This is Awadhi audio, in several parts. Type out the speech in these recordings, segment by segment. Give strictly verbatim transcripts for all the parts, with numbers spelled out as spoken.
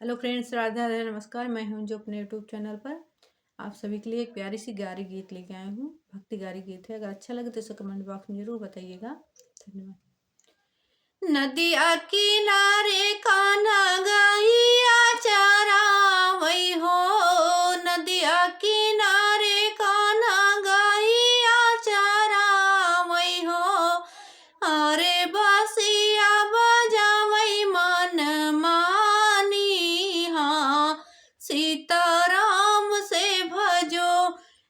Hello friends, राधे राधे, नमस्कार। मैं हूं अंजू अपने YouTube channel पर आप सभी के लिए एक प्यारी सी गारी गीत लेके आई हूँ। भक्ति गारी गीत है। अगर अच्छा लगे तो इसे comment box में जरूर बताइएगा। धन्यवाद। नदिया किनारे कान्हा गइया चरावै हो, नदिया किनारे कान्हा गइया चरावै हो, अरे बसिया बजावै मन मानी, हाँ, सीताराम से भजो।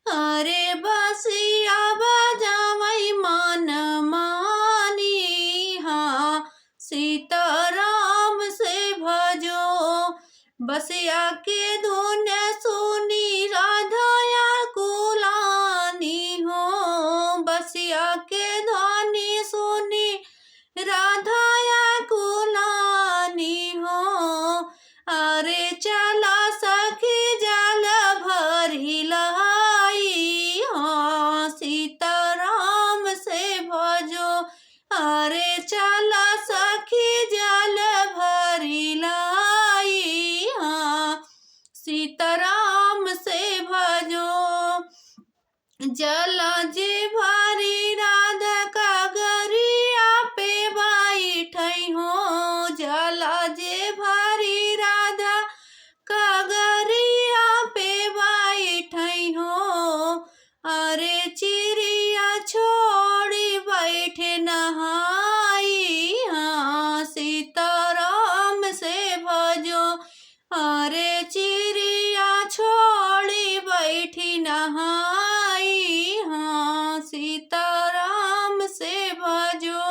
अरे बसिया बजावै मन मानी, हाँ, सीताराम से भजो। बसिया के धुन सुनी राधा आकुलानी हो, बसिया के ध्वनि सुनी राधा आकुलानी हो। अरे चला सखी जल भरी लाई, हाँ, सीताराम से भजो। अरे चला सखी जल भरी लाई, हाँ, सीताराम से भजो। जल जे भरी राधा कगरिया पे बैठै हो, जल जे भरी राधा कगरिया पे बैठै हो। अरे चिरिया छोड़ी बैठे नहाई, हाँ, सीताराम से भजो। अरे चिरिया छोड़ी बैठी नहाई, हाँ, सीताराम से भजो।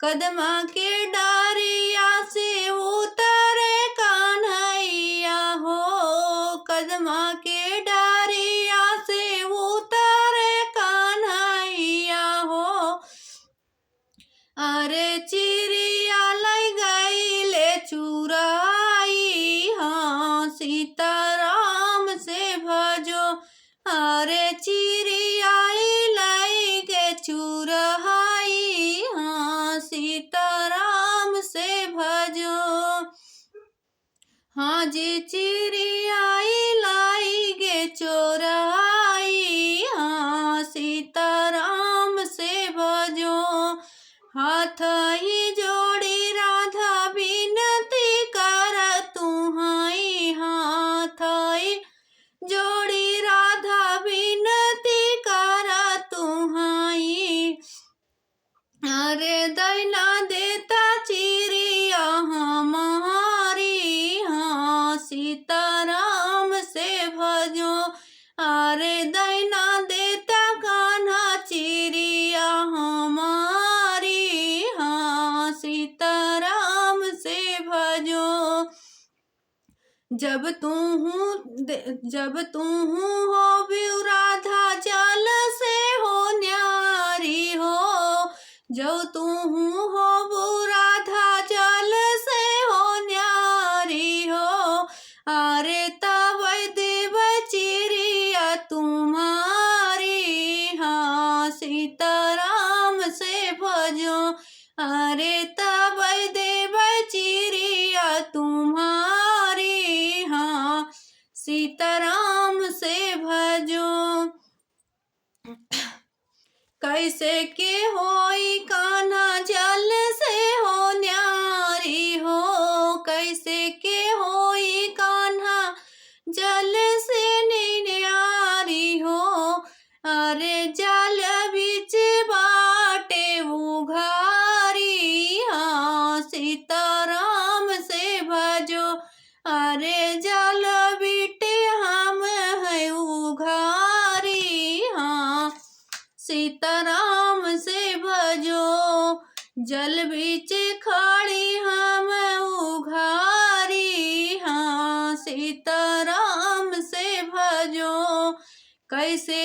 कदमा के डारिया से उतरे कान्हैया हो, कदमा के डारिया से उतरे कान्हैया हो। अरे चिरिया लै गइले चुराई, हाँ, सीताराम से भजो। अरे चिरिया लै गे चुराई, हाँ, सीताराम से भजो। हाँ जी, चिरिया लै गे चोराई, हाँ, सीताराम से भजो। हाथ ही जोड़ी राधा बिनती कर तुहाई, हाथ ही जोड़ी राधा बिनती कर तुहाई। अरे दैना देता चिरिया हमारी, हाँ, सीताराम से भजो। अरे दैना देता कान्हा चिरिया हमारी, हाँ, सीताराम से भजो। जब तूहूँ दे-, जब तूहूँ होबू राधा जल से हो न्यारी हो, जब तूहूँ होबू राधा जल से हो न्यारी हो, अरे तब देबै चिरिया तुम्हारी, हाँ, सीताराम से भजो। अरे तब देबै चिरिया तुम्हारी, हाँ, सीताराम से भजो। कैसे के होई कान्हा जल से हो न्यारी हो, कैसे के होई कान्हा जल से न्यारी हो। अरे जल बीच बाटे उघारी, हाँ, सीताराम से भजो। अरे जल बीच हम है उघारी, हाँ, सीताराम से भजो। जल बीच खड़ी हम उघारी, हाँ, सीताराम से भजो। कैसे